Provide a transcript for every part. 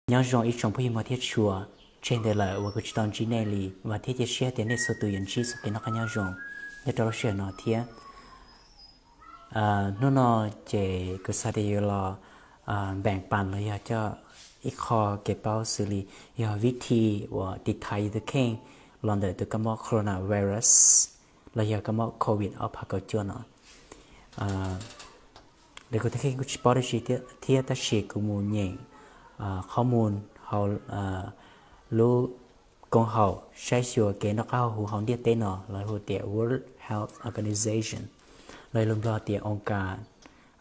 Nyob zoo ib tsoom phooj ywg mog thiab tshua, tseg ntawd lawm uas kuv tsis tau ntsib nej li, vam thiab cia siab tias nej txhua tus yuav ntsib txoj kev noj qab nyob zoo nyob rau lub sij hawm no thiab. Hnub no ces kuv xav tias yuav los npeem pas los yog coj ib qho kev paub xws li yog vib thi uas tiv thaiv yus tus kheej los ntawm tus kab mob coronavirus los yog kab mob covid ob phav kaum cuaj no. Lawv kuv tus kheej kuj tsis paub dab tsi thiab, tab sis kuv mus nyeem qhov mus hauv lub koom haum saib xyuas kev noj qab haus huv hauv ntiaj teb no, lawv hu tias World Health Organization, lawv lus Nplog tias Oos kas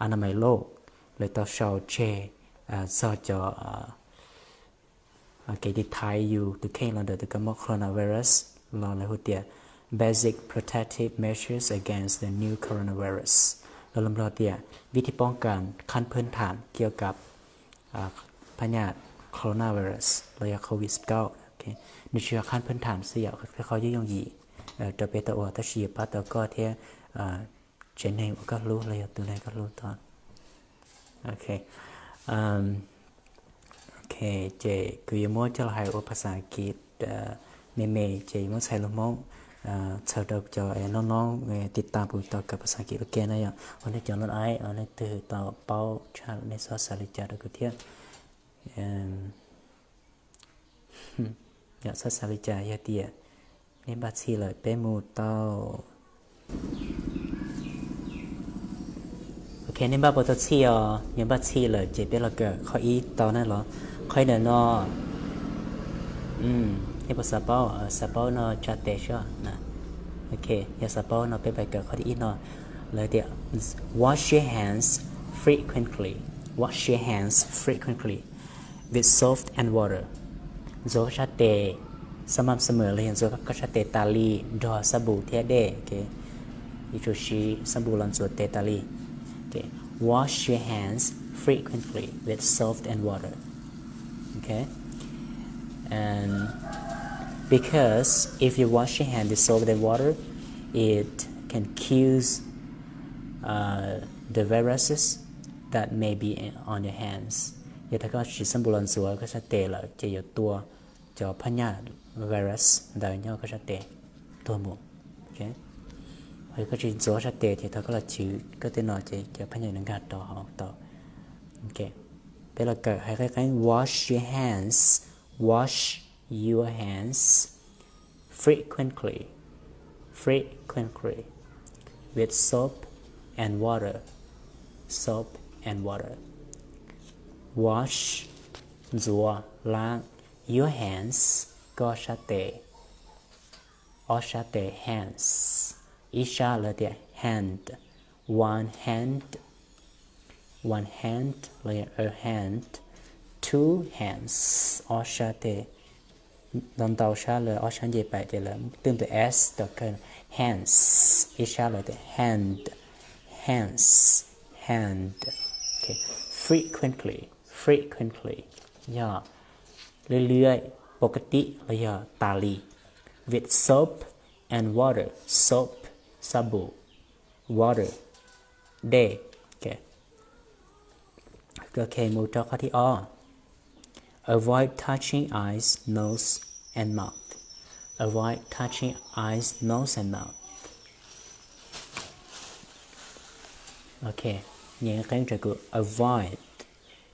Anamais Loj, lawv tau sau tseg txog cov kev tiv thaiv yus tus kheej los ntawm tus kab mob coronavirus los lawv hu tias Basic Protective Measures Against the New Coronavirus, lawv lus Nplog tias vib thi poob kas khab phwb tham kiaj kav phab nyaj coronavirus los yog covid kaum. Nws tsis yog khab phwb tham xwb yom, qhov yooj yooj yim rau peb tau ua, tab sis yuav pab tau koj thiab tsev neeg uas koj hlub los yog tus neeg koj hlub tod. Ok, ces kuv yuav muab coj los hais ua phas xas As kiv me me, ces yuav muab txhais lus Hmoob txhawb rau cov noob noob tiv tas kuv tau kawm phas xas As kiv ua ke na yom. Ua nej cov loj aib, leej twg tau paub tshaj nej txhob xav li cas rau kuv thiab. Yog txhob xav li cas, yog tias nej npaj txhij lawm peb mus tau. Ok, nej npaj puas tau txhij os? Yog npaj txhij lawm ces peb los kawm qhov ib tau na los. Qhov ib ntawm no, nej puas xav paub? Xav paub no tsa tes seb. Ok, yog xav paub no peb pais kawm qhov thib ib no. Lawv tias wash your hands frequently, wash your hands frequently with soap and water. Ntxuav koj sab tes xa mam xa mam los yog ntxuav koj sab tes tas li nrog xab npum thiab dej. Yuav tsum siv xab npum los ntxuav tes tas li. Wash your hands frequently with soap and water. Okay? And because if you wash your hand with soap and water, it can kills uh, the viruses that may be on your hands. Yog thaum koj siv xab npum los ntxuav koj sab tes lawm ces yuav tua cov phab nyaj virus ntawd nyob koj sab tes tuag mus. Ho yog koj tsis ntxuav sab tes ces thaum koj los chwv koj tej no ces cov phab nyaj no nkag rau hauv tau. Peb los kawm hais qeeb qeeb: wash your hands, wash your hands frequently, frequently with soap and water, soap and water. Wash, ntxuav, lab, your hands, koj sab tes, ob sab tes, hands, ib sab lawv tias hand, one hand, one hand los yog a hand, two hands, ob sab tes, ntau ntau sab lawv ob sab nce pais ces lawv twb ntawm s tom kawg, hands, ib sab lawv tias hand, hands, hand. Frequently, frequently yog lwm lwm, pov ka tib los yog tas li. With soap and water, soap, xab npum, water, dej. Ok, mus rau qhov thib ob. Avoid touching eyes, nose and mouth. Avoid touching eyes, nose and mouth. Ok, nyem qeeb rau kuv: avoid,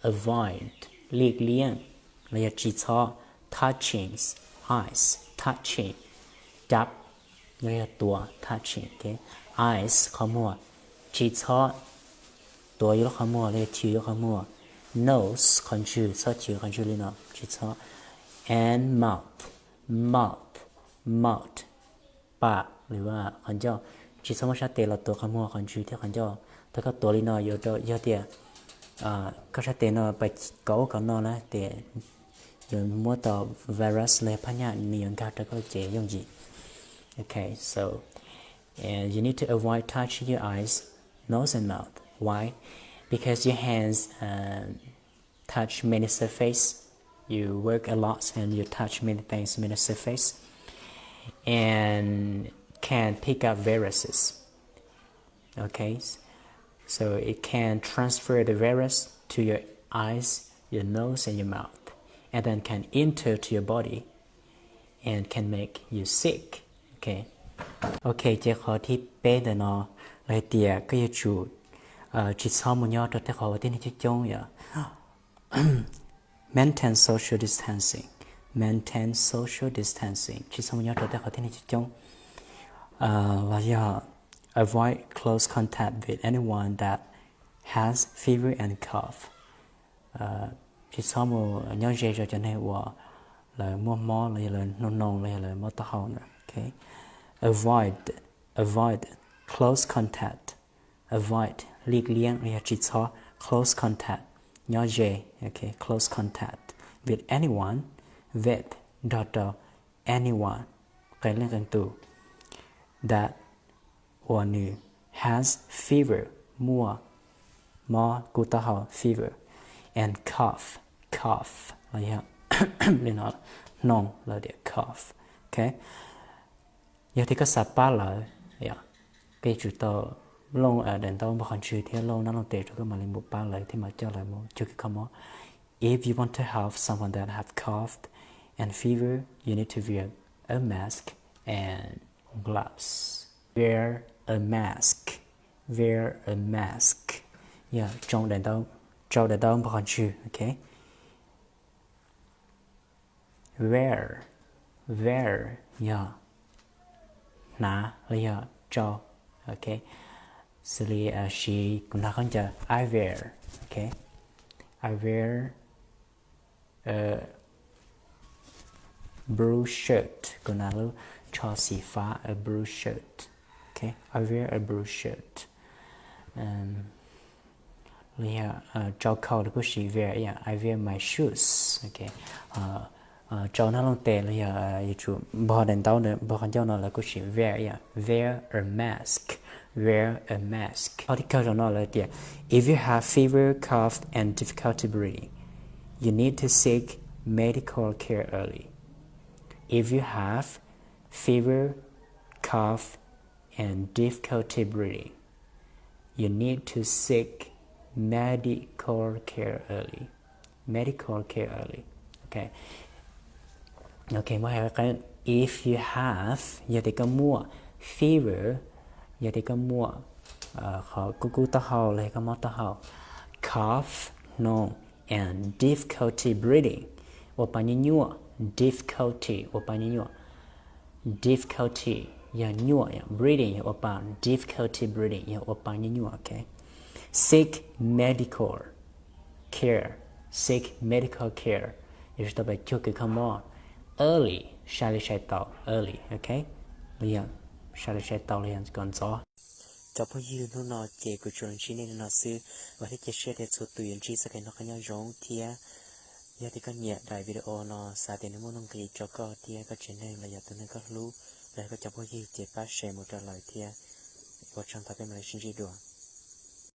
avoid, lik liab los yog tsis txhob, touching, eyes, touching, cab los yog tuav, touching, eyes, qhov muag, tsis txhob tuav yus lub qhov muag los yog chwv yus qhov muag, nose, qhov ntswg, txhob chwv qhov ntswg li no, tsis txhob, and mouth, mouth, mouth, pam, qhov ncauj, tsis txhob muab sab tes los tuav qhov muag, qhov ntswg thiab qhov ncauj. Thaum koj tuav li no yuav rau, yog tias koj sab tes no pais kov ub kov no na ces yuav muab tau virus los yog phab nyaj nws yuav nkag rau koj lub cev yooj yim. Ok, so and you need to avoid touching your eyes, nose and mouth. Why? Because your hands uh, touch many surface. You work a lot and you touch many things, many surface, and can pick up viruses. Okay, so it can transfer the virus to your eyes, your nose, and your mouth. and then can enter to your body and can make you sick. Ok, ok, ces qhov thib peb ntawm no lawv hais tias koj yuav tsum tsis txhob mus nyob rau tej qhov uas tib neeg coob coob yom. Maintain social distancing. Maintain social distancing, tsis txhob mus nyob rau tej qhov tib neeg coob coob. Los yog avoid close contact with anyone that has fever and cough. Tsis txhob mus nyob ze rau cov neeg uas lawv muaj mob los yog lawv hnoos hnoos los yog lawv mob taub hau na. Avoid, avoid close contact. Avoid, lig liab los yog tsis txhob. Close contact, nyob ze. Close contact with anyone, with, nrog rau, anyone, qee leej qee tus, that, uas nws, has fever, muaj mob kub taub hau, fever, and cough, cough los yog li no, hnoos los tias cough. Ok, yog tias koj xav pab lawv, koj yuav tsum tau looj daim ntaub npog qhov ntswg thiab looj nab looj tes rau koj mam li mus pab lawv thiab mam coj lawv mus cuag kev kho mob. If you want to help someone that have cough and fever, you need to wear a mask and gloves. Wear a mask. Wear a mask, yog tsau daim ntaub npog qhov ntswg. Ok, wear, wear yog hnav los yog tsau. Ok, xws li siv kuv hnav khaub ncaws, I wear. Ok, I wear blue shirt, kuv hnav lub tsho xim fab, a blue shirt. Ok, I wear a blue shirt. Los yog tsau khau los kuj siv wear ib yam, I wear my shoes. Ok, tsau nab looj tes los yog yuav tsum npog daim ntaub npog qhov ncauj no lawv kuj siv wear ib yam, wear a mask. Wear a mask. Qhov thib kawg rau no lawv tias, if you have fever, cough and difficulty breathing, you need to seek medical care early. If you have fever, cough and difficulty breathing, you need to seek medical care early. Medical care early. Ok, ok, muab hais qhov qeeb, if you have, yog tias koj muaj, fever, yog tias koj muaj qhov kub kub taub hau los yog koj mob taub hau, cough, hnoos, and difficulty breathing, ua pa nyuaj nyuaj. Difficulty, ua pa nyuaj nyuaj. Difficulty yog nyuaj, breathing yog ua pa. Difficulty breathing yog ua pa nyuaj nyuaj. Ok, seek medical care. Seek medical care, yuav tsum tau pab cuag kev kho mob early, sai li sai tau. Early, ok, los yog sai li sai tau los yog kom ntxov. Cov phooj ywg, hnub no ces kuv tsuas los ntsib nej li no xwb. Vam thiab cia siab tias txhua tus yuav ntsib txoj kev noj qab nyob zoo thiab. Yog tias koj nyiam daim video no, xav tias nws muaj nuj nqis rau koj thiab koj tsev neeg los yog tus neeg koj hlub los yog koj cov phooj ywg ces pab share mus rau lawv thiab. Ua tsaug ntau, peb mam li sib ntsib dua.